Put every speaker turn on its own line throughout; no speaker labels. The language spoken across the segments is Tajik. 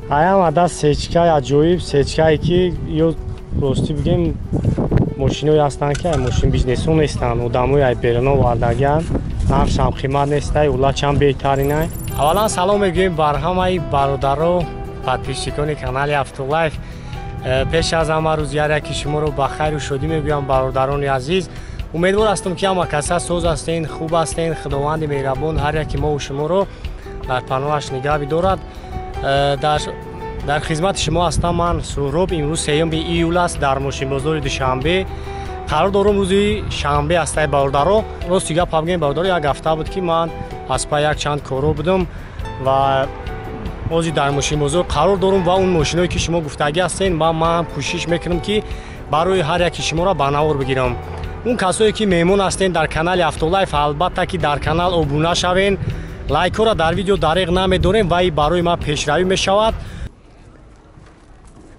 Аям ада сечкаи аҷоиб, сечкае ки ё ростӣ бигем мошинои ҳастанд ки мошин бизнесо нестанд, одамои ай беруно овардагианд, нархшам қимат нестай, улачам беҳтаринай. Аввалан салом мегӯем бар ҳамаи бародаро, подписчикони канали Автолайф. Пеш аз ҳама рӯзи ҳар яки шуморо ба хайру шодӣ мегӯям, бародарони азиз. Умедвор ҳастам ки ҳама каса соз ҳастен, хуб ҳастен. Худованди меҳрабон ҳар яки мову шуморо дар паноҳаш нигаҳ бидорад. Дар хизмати шумо ҳастам ман Суҳроб. Имрӯз 3 июл аст, дар мошинбозори Душанбе қарор дорум. Рӯзи шанбе ҳастай, бародаро. Рости гап ҳам гӯем, бародаро, як ҳафта буд ки ман аз пай якчанд коро будам ва ҳозир дар мошинбозор қарор дорум ва он мошиное ки шумо гуфтагӣ ҳастен ва ман кӯшиш мекунам ки барои ҳар яки шуморо ба навор бигирам. Он касое ки меҳмон ҳастен дар канали Автолайф, албатта ки дар канал обуна шавен, лайкҳоро дар видео дариқ намедорем ва барои ман пешравӣ мешавад.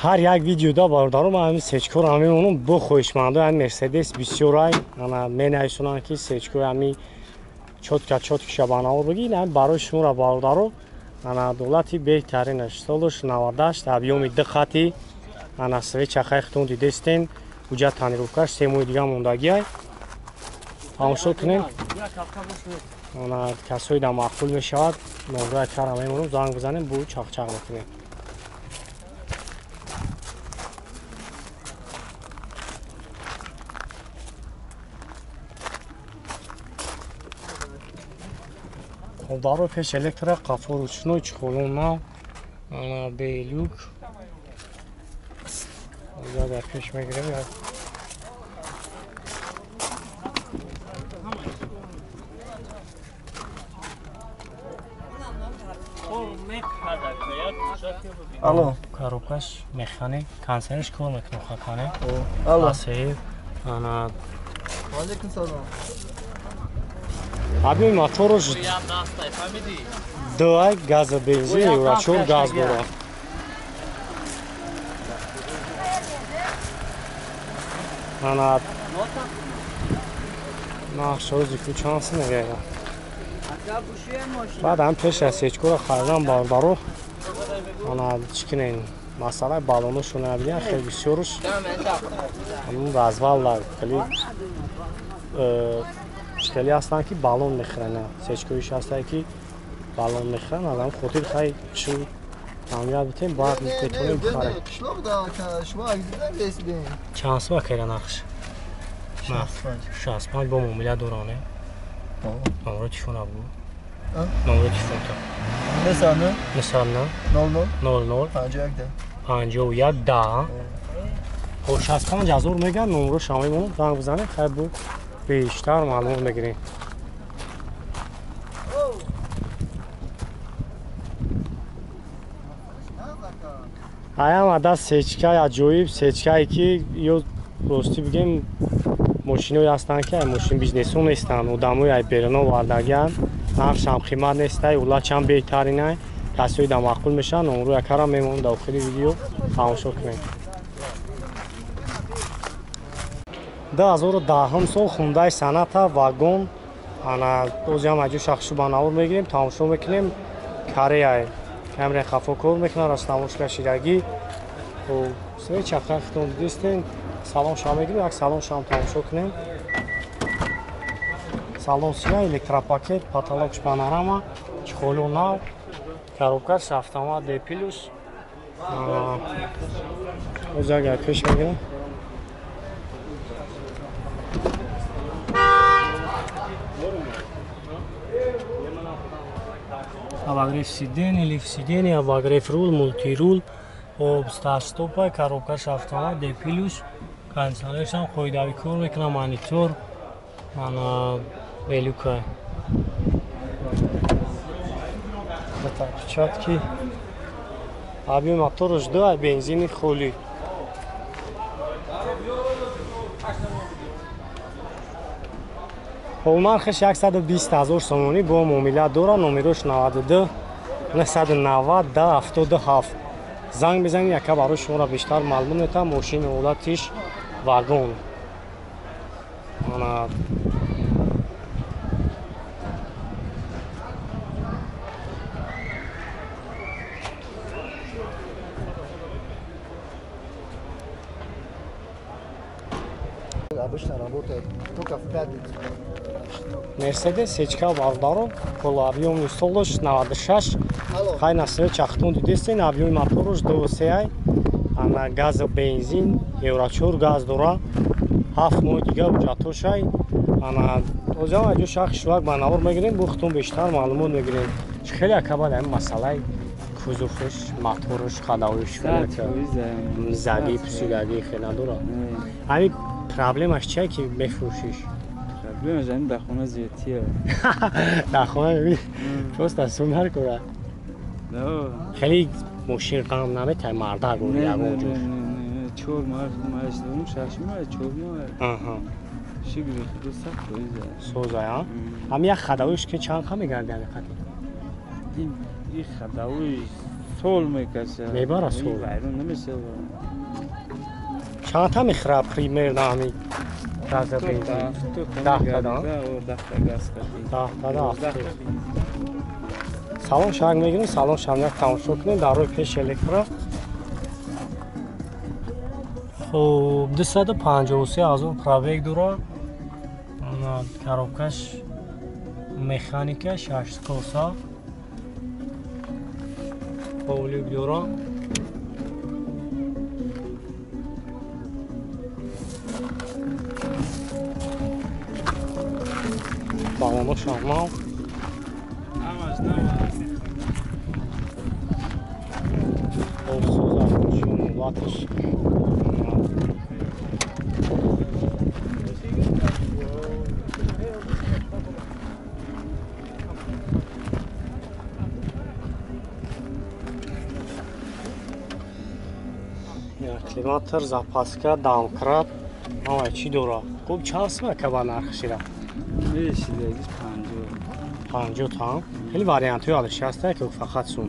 Ҳар як видеода, бародаро, ман ҳамин сечкоро мемонам бо хоҳишмандои ҳамин Мерседес бисёрай менависонанд ки сечкои ҳамин чотка чоткиша ба навор бигир. Ҳамин барои шуморо, бародаро, ана давлати беҳтаринаш, солаш 98, объёми ду хати, ана свеча хайхтон дидестен, уҷа тонировкаш се моҳи дига мондагиай. Тамошо кунем, ана касои да маъқул мешавад, номраи кара мемонам, занг бизанем, бу чақчақ мекунем. Даро пеш электро, қафо ручной, чехолон нав, ана белюк. Оза дар пеш мегирем.
Алло.
Коробкаш механик, консервш кор мекунад хакане.
Алло.
Асеев, ана.
Алейкум салом.
Объёми мотораш 2 газа бензин, Евро 4 газ дорад. Ана нақшаҳои зикру чанд син мегирад. Баъд ҳам пеш аз сечкоро харидам, бародаро, ана чӣ кунем, масъалаи баллоношо набинем, хеле бисёрш ҳамун развалла хеле хеле ҳастанд ки баллон мехӯранд. Сечкоиш ҳастае ки баллон мехӯранд, аз ҳамин хотир хай чӣ аҳамият битем, баъд метавонем бихарем. Чанд сум акайра нақш? 65 бо муомила дорам, не? Номро телефон абу. Номро телефонта.
909
909
00
00
51
51 10. Хоб, 65 ҳазор мегӯянд, номро шама мемонам, занг бизанем, хай бу бештар маълумот мегирем. Аям ада сечкаи аҷоиб, сечкае ки ё ростӣ бигем мошиное ҳастанд ки мошин бизнесо нестанд, одамои ай беруно овардагианд, нархшам қимат нестай, улачам беҳтаринай, касои да маъқул мешаванд, номро якара мемонам, дар охири видео тамошо кунем. 2010 сол Хундай Саната вагон, ана озиам аҷо шахшу ба навор мегирем, тамошо мекунем. Кореяй камера хафо кор мекунад, растамошка ширагӣ. Свеча хахтон дидистен, салон шам мегирем, як салон шам тамошо кунем. Салон сия, электропакет, потолокш панорама, чехоло нав, коробкаш автомат D+. Оз агар пеш мегирем. Обогрев сидений, лифт сидений, обогрев рул, мультирул, об старт-стопа, коробкаш автомат D+, кондиционершам қоидави кор мекунад, монитор, ана белюка. Отпечатки. Объем мотораш 2, бензини холӣ. Хоб, нархаш 120 ҳазор сомонӣ бо муомила дорад, номерош 92 990 10 77. Занг мезанед, яка барои шуморо бештар маълум метавад. Мошини ҳолатиш вагон. Ана
Обычно работает только в пятницу.
Мерседес сечка бародаро, полуобъемный солош 96. Хай на свет чахтун дидестен, объем моторуш 2.3 ай. Ана газ бензин, евро 4 газ дора. 7 моҳ дига ҳуҷҷатошай. Ана озам аҷо шахс шувак ба навор мегирем, бухтун бештар маълумот мегирем. Хеле акабад ҳамин масъалаи кузовш, моторш, хадавиш, заги, пусидаги хеле надора. Ҳамин проблемаш чия ки мефурӯшиш?
Проблемаш ҳамин дар хона зиёдтия.
Дар хона мебини просто сум кора. Хеле мошин ғам наметай марда гори ягон ҷош.
4 моҳ мааш дорум, 6 моҳ, 4 моҳ.
Аҳа.
Шукри Худо сахт соза.
Соза, а? Ҳам як хадавиш ки чанд қа мегарди ҳамин қати?
Ин хадавиш сол мекаша.
Мебара сол.
Вайрон намешава.
Чанд та мехӯра примерно ҳамин газа бензин? 10 та да?
10 та газ қати.
10 та да. Салон шаг мегирем, салон шамяк тамошо кунем дар рӯи пеш электро. Хуб, 253 ҳазор пробег дора. Коробкаш механика 6 коса. Полюк дора. Балоно шамал. Латиш. Климатор, запаска, домкрат, ҳама чӣ дора. Хуб, чанд сум ака ба нархшира? 50 та. Хеле вариантҳои алиши ҳаста ки фақат сум.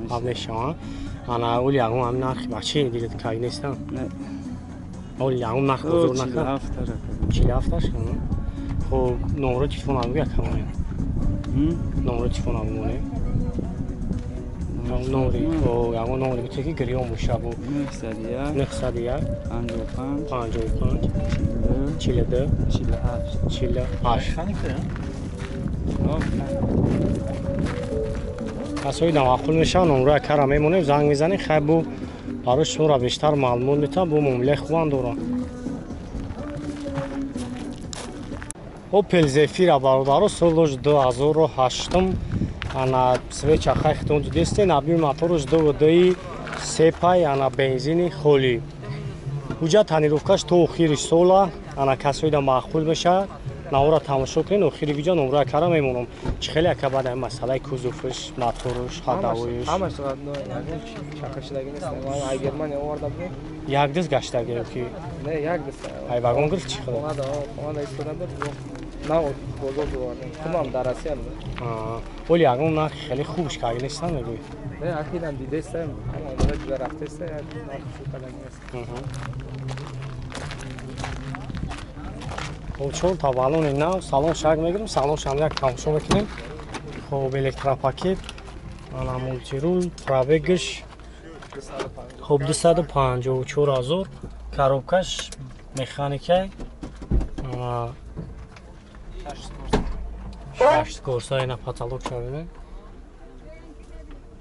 Алишам. Ана оли ягон ҳамин нархи бачи дилат кай нестам?
Не.
Оли ягон нарх бозор накард? 47 таш кана. Хуб, номеро телефонам бигӯ ака монем. Номеро телефонам монем. Номери, ягон номери бите ки гирён боша бу.
901
901
55
55 42
48
48. Касои намаъқул мешаванд, номрои акара мемонем, занг мезанем, хай бу барои шуморо бештар маълумот метавам, бу муомилаи хубам дорам. Opel Zafira бародаро, солош 2008, ана свеча хай хитон дидестен, объем моторуш 2.2 сепай, ана бензини холӣ. Ҳуҷҷат тонировкаш то охири сола, ана касоида маъқул мешавад. Навора тамошо кунед, охири видео номрои акара мемонам. Чӣ хеле ака баъд ҳамин масъалаи кузовш, моторуш, хадавоиш?
Ҳамаш ягон чақашидаги нест. Ман ай Германия оварда будем.
Як диз гаштаги ё ки?
Не, як диз.
Ай вагон гирифт чӣ хел?
Хонада истода буд. На бозор бовардем. Худам дар Россия будем.
Оли ягон нархи хеле хубш карда нестам мегӯӣ?
Не, ахиран дидестам, ҳама омада ҷуда рафтеста, як нархи хуб кардаги нест.
Хуб, чор та баллони нав, салон шаг мегирем, салон шамяк тамошо мекунем. Хуб, электропакет, ана мултирул, пробегш хуб 254 ҳазор, коробкаш механика, ана 6 корса, ина потолок шавем.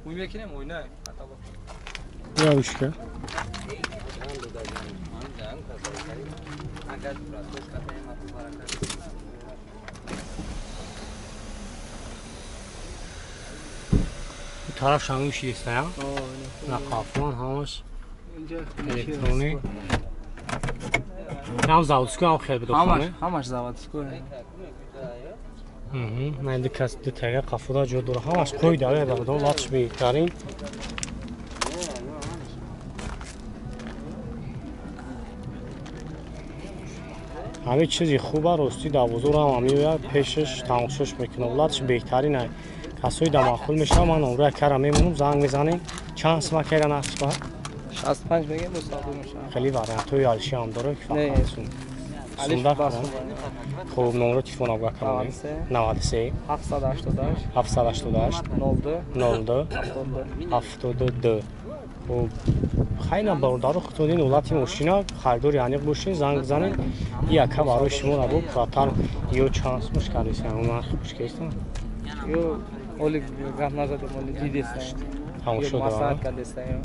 Уй мекунем, уй не, потолок.
Я ушка. тараф шангу шидеста, на қафон ҳамаш электронӣ. Ҳам заводской, ҳам хел бидохона.
Ҳамаш заводской.
На ду кас ду тага қафода ҷо дора. Ҳамаш қоида да латш беҳтарин. Ҳамин чизи хуба ростӣ дар бозор ҳам меояд, пешаш тамошош мекунад. Латш беҳтарин ай. Касои да маъқул мешавад, ман номрои акара мемонам, занг мезанем. Чанд сум акайра нархш ба?
65 мегем, бо савдо мешавад.
Хеле вариантҳои алиши ҳам дорад ки фақат сум. Хуб, номро телефон абга камонем. 93
788
788
02
02
72
72. Хуб, Хайна бародару худтон ин ҳолати мошина харидори аниқ бошин, занг бизанед. И яка барои шумо набо пурратар ё чанд сумаш кардесан, нарх пушкестан?
Ё оли гап назадем, оли дидесан.
Тамошо дорам.
Маслиҳат кардесан ё.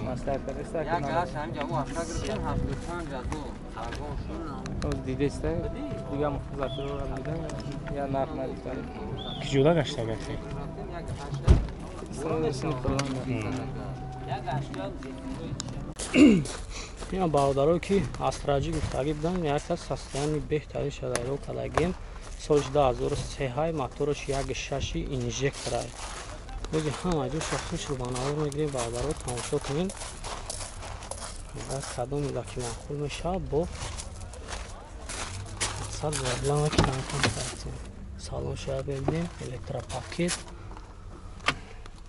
Маслиҳат кардесан.
Як гаш ҳам ҷамо афра гирифтем 75 азор.
Оз дидесан. Дига мухтазатро дидам. Я нарх нагуфтам.
Киҷода гашта гафте? Ина бародарое ки астраҷӣ гуфтагӣ буданд, як кас состояни беҳтарин шадайро кардагем. Соли 2003 мотораш 1.6 инжекторай. Бози ҳама ҷоша хушро ба навор мегирем, бародаро тамошо кунем. Агар кадом ки маъқул мешавад, бо мақсад муомила мекунам. Салон шояд бибинем, электропакет.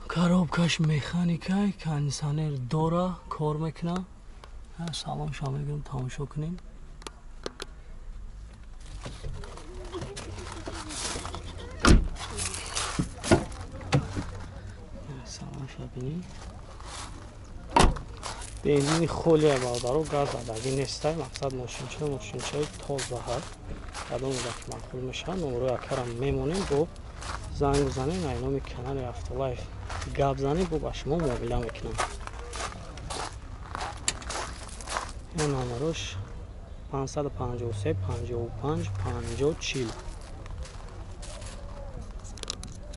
Коробкаш механикай, кондиционер дора, кор мекуна. Салон шояд мегирем, тамошо кунем. Салон шояд бинем. Бензини холия бародаро, газ задагӣ нестай, мақсад мошинчаи тоза ҳаст. Кадом ки маъқул мешавад, номерои акарам мемонем, бо занг бизанем, ай номи канали Автолайф гап занем, бо ба шумо муомила мекунам. Ин номерош 553 55 50 40.